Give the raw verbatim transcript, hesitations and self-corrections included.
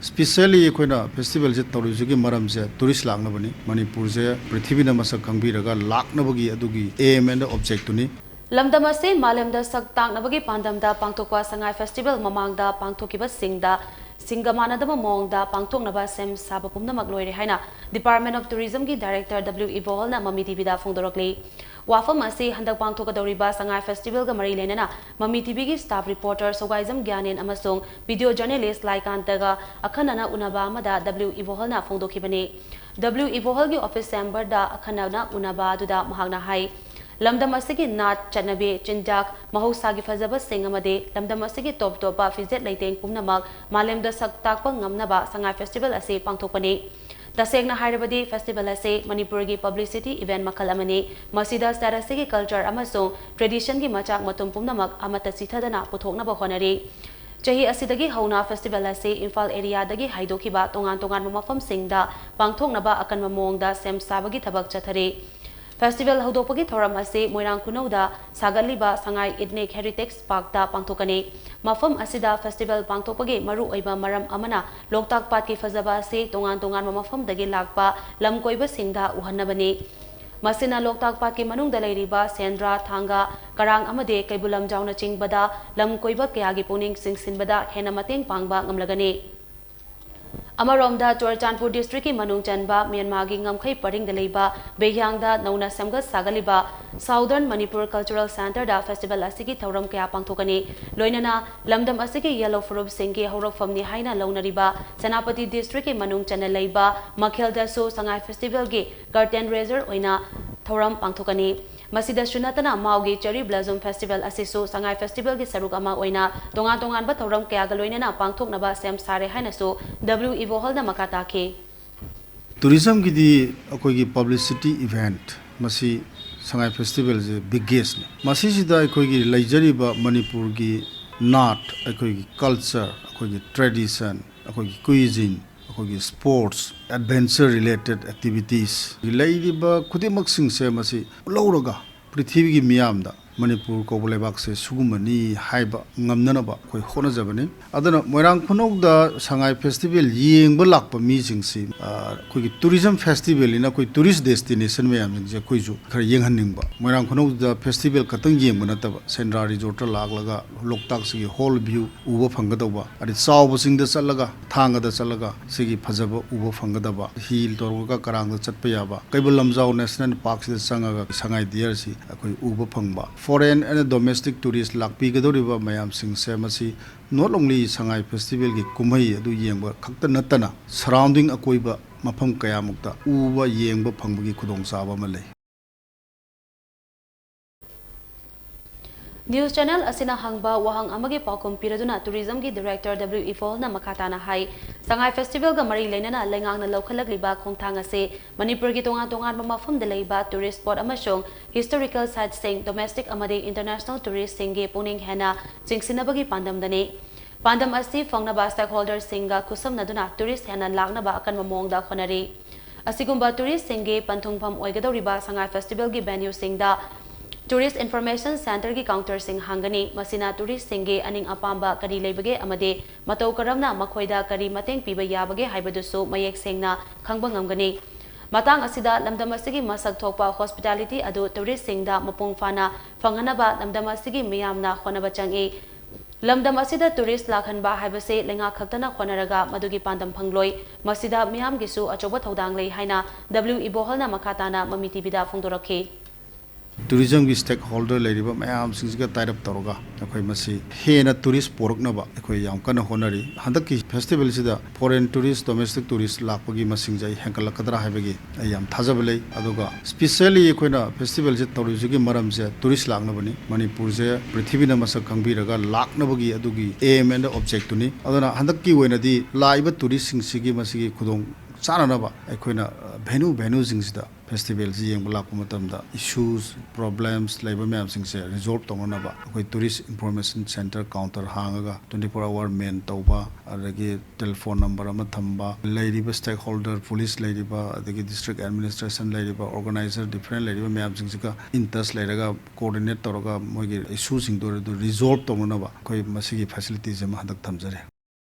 Specially ꯑꯩꯈꯣꯏꯅ ꯐꯦꯁꯇꯤꯚꯦꯜꯁꯦ ꯇꯧꯔꯤꯕꯁꯤꯒꯤ ꯃꯔꯝꯁꯦ tourist ꯂꯥꯛꯅꯕꯅꯤ꯫ ꯃꯅꯤꯄꯨꯔꯁꯦ ꯄ꯭ꯔꯤꯊꯤꯕꯤꯅ ꯃꯁꯛ ꯈꯪꯕꯤꯔꯒ ꯂꯥꯛꯅꯕꯒꯤ ꯑꯗꯨꯒꯤ aim and objectꯅꯤ꯫ ꯂꯝꯗꯝ ꯑꯁꯤ ꯃꯥꯂꯦꯝꯗ ꯁꯛ ꯇꯥꯛꯅꯕꯒꯤ ꯄꯥꯟꯗꯝꯗ ꯄꯥꯡꯊꯣꯛꯄ ꯁꯉꯥꯏ ꯐꯦꯁꯇꯤꯚꯦꯜ ꯃꯃꯥꯡꯗ ꯄꯥꯡꯊꯣꯛꯈꯤꯕꯁꯤꯡꯗ ꯁꯤꯡꯒ ꯃꯥꯟꯅꯗꯕ ꯃꯑꯣꯡꯗ ꯄꯥꯡꯊꯣꯛꯅꯕ ꯁꯦꯝ ꯁꯥꯕ ꯄꯨꯝꯅꯃꯛ ꯂꯣꯏꯔꯦ ꯍꯥꯏꯅ Department of Tourismꯒꯤ Director W ꯏꯕꯣꯍꯜꯅ ꯃꯃꯤ ꯇꯤꯚꯤꯗ ꯐꯣꯡꯗꯣꯔꯛꯂꯤ꯫ ꯋꯥꯐꯝ ꯑꯁꯤ ꯍꯟꯗꯛ ꯄꯥꯡꯊꯣꯛꯀꯗꯧꯔꯤꯕ ꯁꯉꯥꯏ ꯐꯦꯁꯇꯤꯚꯦꯜꯒ ꯃꯔꯤ ꯂꯩꯅꯅ ꯃꯃꯤ ꯇꯤꯚꯤꯒꯤ staff reporter ꯁꯧꯒꯥꯏꯖꯝ ꯒ꯭ꯌꯥꯅꯦꯟ ꯑꯃꯁꯨꯡ video journalist ꯂꯥꯏꯀꯥꯟꯇꯒ ꯑꯈꯟꯅꯅ ꯎꯅꯕ ꯑꯃꯗ W ꯏꯕꯣꯍꯜꯅ ꯐꯣꯡꯗꯣꯛꯈꯤꯕꯅꯤ꯫ W ꯏꯕꯣꯍꯜꯒꯤ office chamberꯗ ꯑꯈꯟꯅꯅ ꯎꯅꯕ ꯑꯗꯨꯗ ꯃꯍꯥꯛꯅ ꯍꯥꯏ, ꯂꯝꯗꯝ ꯑꯁꯤꯒꯤ ꯅꯥꯠ, ꯆꯠꯅꯕꯤ, ꯆꯤꯟꯖꯥꯛ, ꯃꯍꯧꯁꯥꯒꯤ ꯐꯖꯕꯁꯤꯡ ꯑꯃꯗꯤ ꯂꯝꯗꯝ ꯑꯁꯤꯒꯤ ꯇꯣꯞ ꯇꯣꯞꯄ ꯐꯤꯖꯦꯠ ꯂꯩꯇꯦꯡ ꯄꯨꯝꯅꯃꯛ ꯃꯥꯂꯦꯝꯗ ꯁꯛ ꯇꯥꯛꯄ ꯉꯝꯅꯕ ꯁꯉꯥꯏ ꯐꯦꯁꯇꯤꯚꯦꯜ ꯑꯁꯤ ꯄꯥꯡꯊꯣꯛꯄꯅꯤ꯫ ꯇꯁꯦꯡꯅ ꯍꯥꯏꯔꯕꯗꯤ ꯐꯦꯁꯇꯤꯚꯦꯜ ꯑꯁꯤ ꯃꯅꯤꯄꯨꯔꯒꯤ publicity event ꯃꯈꯜ ꯑꯃꯅꯤ꯫ ꯃꯁꯤꯗ state ꯑꯁꯤꯒꯤ culture ꯑꯃꯁꯨꯡ traditionꯒꯤ ꯃꯆꯥꯛ ꯃꯊꯨꯝ ꯄꯨꯝꯅꯃꯛ ꯑꯃꯠꯇ ꯆꯤꯊꯗꯅ ꯄꯨꯊꯣꯛꯅꯕ ꯍꯣꯠꯅꯔꯤ꯫ ꯆꯍꯤ ꯑꯁꯤꯗꯒꯤ ꯍꯧꯅ ꯐꯦꯁꯇꯤꯚꯦꯜ ꯑꯁꯤ ꯏꯝꯐꯥꯜ areaꯗꯒꯤ ꯍꯥꯏꯗꯣꯛꯈꯤꯕ ꯇꯣꯉꯥꯟ ꯇꯣꯉꯥꯟꯕ ꯃꯐꯝꯁꯤꯡꯗ ꯄꯥꯡꯊꯣꯛꯅꯕ ꯑꯀꯟꯕ ꯃꯑꯣꯡꯗ ꯁꯦꯝ ꯁꯥꯕꯒꯤ ꯊꯕꯛ ꯆꯠꯊꯔꯤ꯫ ꯐꯦꯁꯇꯤꯚꯦꯜ ꯍꯧꯗꯣꯛꯄꯒꯤ ꯊꯧꯔꯝ ꯑꯁꯤ ꯃꯣꯏꯔꯥꯡ ꯈꯨꯅꯧꯗ ꯁꯥꯒꯠꯂꯤꯕ ꯁꯉꯥꯏ Ethnic Heritage Parkꯇ ꯄꯥꯡꯊꯣꯛꯀꯅꯤ꯫ ꯃꯐꯝ ꯑꯁꯤꯗ ꯐꯦꯁꯇꯤꯚꯦꯜ ꯄꯥꯡꯊꯣꯛꯄꯒꯤ ꯃꯔꯨꯑꯣꯏꯕ ꯃꯔꯝ ꯑꯃꯅ ꯂꯣꯛꯇꯥꯛ ꯄꯥꯠꯀꯤ ꯐꯖꯕ ꯑꯁꯤ ꯇꯣꯉꯥꯟ ꯇꯣꯉꯥꯟꯕ ꯃꯐꯝꯗꯒꯤ ꯂꯥꯛꯄ ꯂꯝ ꯀꯣꯏꯕꯁꯤꯡꯗ ꯎꯍꯟꯅꯕꯅꯤ꯫ ꯃꯁꯤꯅ ꯂꯣꯛꯇꯥꯛ ꯄꯥꯠꯀꯤ ꯃꯅꯨꯡꯗ ꯂꯩꯔꯤꯕ ꯁꯦꯟꯗ꯭ꯔꯥ, ꯊꯥꯡꯒ, ꯀꯔꯥꯡ ꯑꯃꯗꯤ ꯀꯩꯕꯨꯜ ꯂꯝꯖꯥꯎꯅꯆꯤꯡꯕꯗ ꯂꯝ ꯀꯣꯏꯕ ꯀꯌꯥꯒꯤ ꯄꯨꯛꯅꯤꯡ ꯆꯤꯡꯁꯤꯟꯕꯗ ꯍꯦꯟꯅ ꯃꯇꯦꯡ ꯄꯥꯡꯕ ꯉꯝꯂꯒꯅꯤ꯫ ꯑꯃꯔꯣꯝꯗ ꯆꯨꯔꯆꯥꯟꯄꯨꯔ districtꯀꯤ ꯃꯅꯨꯡ ꯆꯟꯕ ꯃ꯭ꯌꯥꯟꯃꯥꯔꯒꯤ ꯉꯝꯈꯩ ꯄꯔꯤꯡꯗ ꯂꯩꯕ ꯕꯦꯍ꯭ꯌꯥꯡꯗ ꯅꯧꯅ ꯁꯦꯝꯒꯠ ꯁꯥꯒꯠꯂꯤꯕ Southern Manipur Cultural Centreꯗ ꯐꯦꯁꯇꯤꯚꯦꯜ ꯑꯁꯤꯒꯤ ꯊꯧꯔꯝ ꯀꯌꯥ ꯄꯥꯡꯊꯣꯛꯀꯅꯤ꯫ ꯂꯣꯏꯅꯅ ꯂꯝꯗꯝ ꯑꯁꯤꯒꯤ ꯌꯦꯜꯂꯣ ꯐꯨꯔꯨꯞꯁꯤꯡꯒꯤ ꯍꯧꯔꯛꯐꯝꯅꯤ ꯍꯥꯏꯅ ꯂꯧꯅꯔꯤꯕ ꯁꯦꯅꯥꯄꯇꯤ districtꯀꯤ ꯃꯅꯨꯡ ꯆꯟꯅ ꯂꯩꯕ ꯃꯈꯦꯜꯗꯁꯨ ꯁꯉꯥꯏ ꯐꯦꯁꯇꯤꯚꯦꯜꯒꯤ curtain raiser ꯑꯣꯏꯅ ꯊꯧꯔꯝ ꯄꯥꯡꯊꯣꯛꯀꯅꯤ꯫ ꯃꯁꯤꯗꯁꯨ ꯅꯠꯇꯅ ꯃꯥꯎꯒꯤ Cherry Blossom Festival ꯑꯁꯤꯁꯨ ꯁꯉꯥꯏ ꯐꯦꯁꯇꯤꯚꯦꯜꯒꯤ ꯁꯔꯨꯛ ꯑꯃ ꯑꯣꯏꯅ ꯇꯣꯉꯥꯟ ꯇꯣꯉꯥꯟꯕ ꯊꯧꯔꯝ ꯀꯌꯥꯒ ꯂꯣꯏꯅꯅ ꯄꯥꯡꯊꯣꯛꯅꯕ ꯁꯦꯝ ꯁꯥꯔꯦ ꯍꯥꯏꯅꯁꯨ W ꯏꯕꯣꯍꯜꯅ ꯃꯈꯥ ꯇꯥꯈꯤ꯫ Tourismꯒꯤꯗꯤ ꯑꯩꯈꯣꯏꯒꯤ publicity event ꯃꯁꯤ ꯁꯉꯥꯏ ꯐꯦꯁꯇꯤꯚꯦꯜꯁꯦ biggestꯅꯤ꯫ ꯃꯁꯤꯁꯤꯗ ꯑꯩꯈꯣꯏꯒꯤ ꯂꯩꯖꯔꯤꯕ ꯃꯅꯤꯄꯨꯔꯒꯤ ꯅꯥꯠ, ꯑꯩꯈꯣꯏꯒꯤ culture, ꯑꯩꯈꯣꯏꯒꯤ tradition, ꯑꯩꯈꯣꯏꯒꯤ cuisine, ꯑꯩꯈꯣꯏꯒꯤ sports, adventure related activities, ꯂꯩꯔꯤꯕ ꯈꯨꯗꯤꯡꯃꯛꯁꯤꯡꯁꯦ ꯃꯁꯤ ꯂꯧꯔꯒ ꯄ꯭ꯔꯤꯊꯤꯕꯤꯒꯤ ꯃꯤꯌꯥꯝꯗ ꯃꯅꯤꯄꯨꯔ ꯀꯧꯕ ꯂꯩꯕꯥꯛꯁꯦ ꯁꯤꯒꯨꯝꯕꯅꯤ ꯍꯥꯏꯕ ꯉꯝꯅꯅꯕ ꯑꯩꯈꯣꯏ ꯍꯣꯠꯅꯖꯕꯅꯤ꯫ ꯑꯗꯨꯅ ꯃꯣꯏꯔꯥꯡ ꯈꯨꯅꯧꯗ ꯁꯉꯥꯏ ꯐꯦꯁꯇꯤꯚꯦꯜ ꯌꯦꯡꯕ ꯂꯥꯛꯄ ꯃꯤꯁꯤꯡꯁꯤ, ꯑ, ꯑꯩꯈꯣꯏꯒꯤ ꯇꯨꯔꯤꯖꯝ ꯐꯦꯁꯇꯤꯚꯦꯜꯅꯤꯅ ꯑꯩꯈꯣꯏ ꯇꯨꯔꯤꯁ ꯗꯦꯁꯇꯤꯅꯦꯁꯟ ꯃꯌꯥꯝꯁꯤꯡꯁꯦ ꯑꯩꯈꯣꯏꯁꯨ ꯈꯔ ꯌꯦꯡꯍꯟꯅꯤꯡꯕ꯫ ꯃꯣꯏꯔꯥꯡ ꯈꯨꯅꯧꯗ ꯐꯦꯁꯇꯤꯚꯦꯜ ꯈꯛꯇꯪ ꯌꯦꯡꯕ ꯅꯠꯇꯕ, ꯁꯦꯟꯗ꯭ꯔꯥ ꯔꯤꯖꯣꯔꯠꯇ ꯂꯥꯛꯂꯒ ꯂꯣꯛꯇꯥꯛꯁꯤꯒꯤ ꯍꯣꯜ ꯚ꯭ꯌꯨ ꯎꯕ ꯐꯪꯒꯗꯧꯕ, ꯑꯗꯩ ꯆꯥꯎꯕ ꯆꯤꯡꯗ ꯆꯠꯂꯒ, ꯊꯥꯡꯒꯗ ꯆꯠꯂꯒ ꯁꯤꯒꯤ ꯐꯖꯕ ꯎꯕ ꯐꯪꯒꯗꯕ, ꯍꯤ ꯇꯧꯔꯒ ꯀꯔꯥꯡꯗ ꯆꯠꯄ ꯌꯥꯕ, ꯀꯩꯕꯨꯜ ꯂꯝꯖꯥꯎ ꯅꯦꯁꯅꯦꯜ ꯄꯥꯔꯛꯁꯤꯗ ꯆꯪꯉꯒ ꯁꯉꯥꯏ ꯗꯤꯌꯔꯁꯤ ꯑꯩꯈꯣꯏ ꯎꯕ ꯐꯪꯕ, foreign and domestic tourist ꯂꯥꯛꯄꯤꯒꯗꯧꯔꯤꯕ ꯃꯌꯥꯝꯁꯤꯡꯁꯦ ꯃꯁꯤ not only ꯁꯉꯥꯏ ꯐꯦꯁꯇꯤꯚꯦꯜꯒꯤ ꯀꯨꯝꯍꯩ ꯑꯗꯨ ꯌꯦꯡꯕ ꯈꯛꯇ ꯅꯠꯇꯅ surrounding ꯑꯀꯣꯏꯕ ꯃꯐꯝ ꯀꯌꯥꯃꯨꯛꯇ ꯎꯕ ꯌꯦꯡꯕ ꯐꯪꯕꯒꯤ ꯈꯨꯗꯣꯡꯆꯥꯕ ꯑꯃ ꯂꯩ꯫ News channel ꯑꯁꯤꯅ ꯍꯪꯕ ꯋꯥꯍꯪ ꯑꯃꯒꯤ ꯄꯥꯎꯈꯨꯝ ꯄꯤꯔꯗꯨꯅ ꯇꯨꯔꯤꯖꯝꯒꯤ ꯗꯤꯔꯦꯛꯇꯔ ꯗꯕ꯭ꯂꯤꯎ ꯏꯕꯣꯜꯅ ꯃꯈꯥ ꯇꯥꯅ ꯍꯥꯏ, ꯁꯉꯥꯏ ꯐꯦꯁꯇꯤꯚꯦꯜꯒ ꯃꯔꯤ ꯂꯩꯅꯅ ꯂꯩꯉꯥꯛꯅ ꯂꯧꯈꯠꯂꯛꯂꯤꯕ ꯈꯣꯡꯊꯥꯡ ꯑꯁꯤ ꯃꯅꯤꯄꯨꯔꯒꯤ ꯇꯣꯉꯥꯟ ꯇꯣꯉꯥꯟꯕ ꯃꯐꯝꯗ ꯂꯩꯕ ꯇꯨꯔꯤꯁ ꯁ꯭ꯄꯣꯠ ꯑꯃꯁꯨꯡ ꯍꯤꯁꯇꯣꯔꯤꯀꯦꯜ ꯁꯥꯏꯠꯁꯤꯡ ꯗꯣꯃꯦꯁꯇꯤꯛ ꯑꯃꯗꯤ ꯏꯟꯇꯔꯅꯦꯁꯅꯦꯜ ꯇꯨꯔꯤꯁꯁꯤꯡꯒꯤ ꯄꯨꯛꯅꯤꯡ ꯍꯦꯟꯅ ꯆꯤꯡꯁꯤꯟꯅꯕꯒꯤ ꯄꯥꯟꯗꯝꯗꯅꯤ꯫ ꯄꯥꯟꯗꯝ ꯑꯁꯤ ꯐꯪꯅꯕ ꯁ꯭ꯇꯦꯛꯍꯣꯜꯗꯔꯁꯤꯡꯒ ꯈꯨꯠꯁꯝꯅꯗꯨꯅ ꯇꯨꯔꯤꯁ ꯍꯦꯟꯅ ꯂꯥꯛꯅꯕ ꯑꯀꯟꯕ ꯃꯑꯣꯡꯗ ꯍꯣꯠꯅꯔꯤ꯫ ꯑꯁꯤꯒꯨꯝꯕ ꯇꯨꯔꯤꯁꯁꯤꯡꯒꯤ ꯄꯟꯊꯨꯡꯐꯝ ꯑꯣꯏꯒꯗꯧꯔꯤꯕ ꯁꯉꯥꯏ ꯐꯦꯁꯇꯤꯚꯦꯜꯒꯤ ꯚꯦꯅ꯭ꯌꯨꯁꯤꯡꯗ ꯇꯨꯔꯤꯁ ꯏꯟꯐꯣꯔꯃꯦꯁꯟ ꯁꯦꯟꯇꯔꯒꯤ ꯀꯥꯎꯟꯇꯔꯁꯤꯡ ꯍꯥꯡꯒꯅꯤ꯫ ꯃꯁꯤꯅ ꯇꯨꯔꯤꯁꯁꯤꯡꯒꯤ ꯑꯅꯤꯡ ꯑꯄꯥꯝꯕ ꯀꯔꯤ ꯂꯩꯕꯒꯦ ꯑꯃꯗꯤ ꯃꯇꯧ ꯀꯔꯝꯅ ꯃꯈꯣꯏꯗ ꯀꯔꯤ ꯃꯇꯦꯡ ꯄꯤꯕ ꯌꯥꯕꯒꯦ ꯍꯥꯏꯕꯗꯨꯁꯨ ꯃꯌꯦꯛ ꯁꯦꯡꯅ ꯈꯪꯕ ꯉꯝꯒꯅꯤ꯫ ꯃꯇꯥꯡ ꯑꯁꯤꯗ ꯂꯝꯗꯝ ꯑꯁꯤꯒꯤ ꯃꯁꯛ ꯊꯣꯛꯄ ꯍꯣꯁꯄꯤꯇꯥꯂꯤꯇꯤ ꯑꯗꯨ ꯇꯨꯔꯤꯁꯁꯤꯡꯗ ꯃꯄꯨꯡ ꯐꯥꯅ ꯐꯪꯍꯟꯅꯕ ꯂꯝꯗꯝ ꯑꯁꯤꯒꯤ ꯃꯤꯌꯥꯝꯅ ꯍꯣꯠꯅꯕ ꯆꯪꯏ꯫ ꯂꯝꯗꯝ ꯑꯁꯤꯗ ꯇꯨꯔꯤꯁ ꯂꯥꯛꯍꯟꯕ ꯍꯥꯏꯕꯁꯤ ꯂꯩꯉꯥꯛ ꯈꯛꯇꯅ ꯍꯣꯠꯅꯔꯒ ꯃꯗꯨꯒꯤ ꯄꯥꯟꯗꯝ ꯐꯪꯂꯣꯏ꯫ ꯃꯁꯤꯗ ꯃꯤꯌꯥꯝꯒꯤꯁꯨ ꯑꯆꯧꯕ ꯊꯧꯗꯥꯡ ꯂꯩ ꯍꯥꯏꯅ ꯗꯕ꯭ꯂꯤꯎ ꯏꯕꯣꯍꯜꯅ ꯃꯈꯥ ꯇꯥꯅ ꯃꯃꯤ ꯇꯤꯚꯤꯗ ꯐꯣꯡꯗꯣꯔꯛꯈꯤ꯫ ꯇꯨꯔꯤꯖꯝꯒꯤ ꯁ꯭ꯇꯦꯛꯍꯣꯜꯗꯔ ꯂꯩꯔꯤꯕ ꯃꯌꯥꯝꯁꯤꯡꯁꯤꯒ ꯇꯥꯏ ꯑꯞ ꯇꯧꯔꯒ ꯑꯩꯈꯣꯏ ꯃꯁꯤ ꯍꯦꯟꯅ ꯇꯨꯔꯤꯁ ꯄꯨꯔꯛꯅꯕ ꯑꯩꯈꯣꯏ ꯌꯥꯝ ꯀꯟꯅ ꯍꯣꯠꯅꯔꯤ꯫ ꯍꯟꯗꯛꯀꯤ ꯐꯦꯁꯇꯤꯚꯦꯜꯁꯤꯗ foreign tourist, domestic tourist ꯂꯥꯛꯄꯒꯤ ꯃꯁꯤꯡꯁꯦ ꯑꯩ ꯍꯦꯟꯒꯠꯂꯛꯀꯗ꯭ꯔꯥ ꯍꯥꯏꯕꯒꯤ ꯑꯩ ꯌꯥꯝ ꯊꯥꯖꯕ ꯂꯩ꯫ ꯑꯗꯨꯒ specially ꯑꯩꯈꯣꯏꯅ ꯐꯦꯁꯇꯤꯚꯦꯜꯁꯤ ꯇꯧꯔꯤꯕꯁꯤꯒꯤ ꯃꯔꯝꯁꯦ ꯇꯨꯔꯤꯁ ꯂꯥꯛꯅꯕꯅꯤ꯫ ꯃꯅꯤꯄꯨꯔꯁꯦ ꯄ꯭ꯔꯤꯊꯤꯕꯤꯅ ꯃꯁꯛ ꯈꯪꯕꯤꯔꯒ ꯂꯥꯛꯅꯕꯒꯤ ꯑꯗꯨꯒꯤ aim and objectꯇꯨꯅꯤ꯫ ꯑꯗꯨꯅ ꯍꯟꯗꯛꯀꯤ ꯑꯣꯏꯅꯗꯤ ꯂꯥꯛꯏꯕ ꯇꯨꯔꯤꯁꯁꯤꯡꯁꯤꯒꯤ ꯃꯁꯤꯒꯤ ꯈꯨꯗꯣꯡ ꯆꯥꯅꯅꯕ ꯑꯩꯈꯣꯏꯅ ꯚꯦꯅꯨ ꯚꯦꯅꯨꯁꯤꯡꯁꯤꯗ ꯐꯦꯁꯇꯤꯚꯦꯜꯁꯤ ꯌꯦꯡꯕ ꯂꯥꯛꯄ ꯃꯇꯝꯗ ꯏꯁꯨꯁ ꯄ꯭ꯔꯣꯕ꯭ꯂꯦꯝꯁ ꯂꯩꯕ ꯃꯌꯥꯝꯁꯤꯡꯁꯦ ꯔꯤꯖꯣꯜꯕ ꯇꯧꯅꯅꯕ ꯑꯩꯈꯣꯏ ꯇꯨꯔꯤꯁ ꯏꯟꯐꯣꯔꯃꯦꯁꯟ ꯁꯦꯟꯇꯔ ꯀꯥꯎꯟꯇꯔ ꯍꯥꯡꯉꯒ twenty four hour man ꯇꯧꯕ, ꯑꯗꯒꯤ ꯇꯦꯂꯤꯐꯣꯟ ꯅꯝꯕꯔ ꯑꯃ ꯊꯝꯕ, ꯂꯩꯔꯤꯕ ꯁ꯭ꯇꯦꯛ ꯍꯣꯜꯗꯔ, ꯄꯨꯂꯤꯁ ꯂꯩꯔꯤꯕ, ꯑꯗꯒꯤ ꯗꯤꯁꯇ꯭ꯔꯤꯛ ꯑꯦꯗꯃꯤꯅꯤꯁꯇ꯭ꯔꯦꯁꯟ ꯂꯩꯔꯤꯕ, ꯑꯣꯔꯒꯅꯥꯏꯖꯔ ꯗꯤꯐ꯭ꯔꯦꯟ ꯂꯩꯔꯤꯕ ꯃꯌꯥꯝꯁꯤꯡꯁꯤꯒ ꯏꯟ ꯇꯁ ꯂꯩꯔꯒ ꯀꯣꯑꯣꯔꯗꯤꯅꯦꯠ ꯇꯧꯔꯒ ꯃꯣꯏꯒꯤ ꯏꯁꯨꯁꯤꯡꯗꯣ ꯑꯗꯨ ꯔꯤꯖꯣꯜꯕ ꯇꯧꯅꯅꯕ ꯑꯩꯈꯣꯏ ꯃꯁꯤꯒꯤ ꯐꯦꯁꯤꯂꯤꯇꯤꯁ ꯑꯃ ꯍꯟꯗꯛ ꯊꯝꯖꯔꯤ꯫